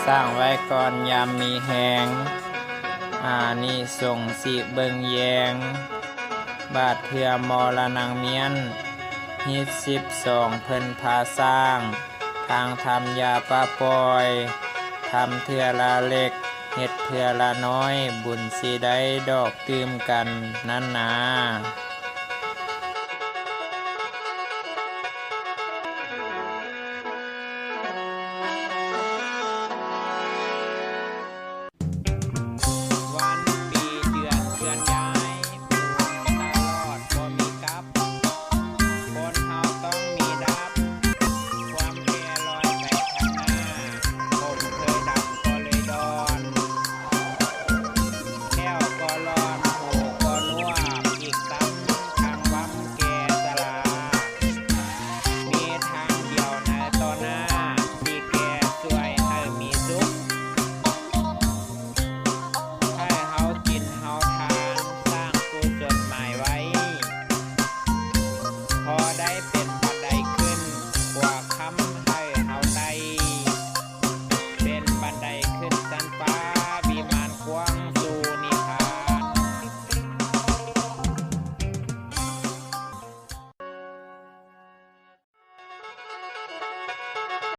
ສ້າງໄວ້ກ່ອນຍາມມີແຮງ ອານິສົງຊິເບິ່ງແຍງ ບາດເທື່ອມໍລະນາງມ້ຽນ ຮີດສິບສອງເພິ່ນພາສ້າງ ທາງທຳຢ່າປະປ່ອຍ ທຳເທື່ອລະເລັກ ເຮັດເທື່ອລະນ້ອຍ ບຸນຊິໄດ້ດອກຕື່ມກັນນັ້ນນາ.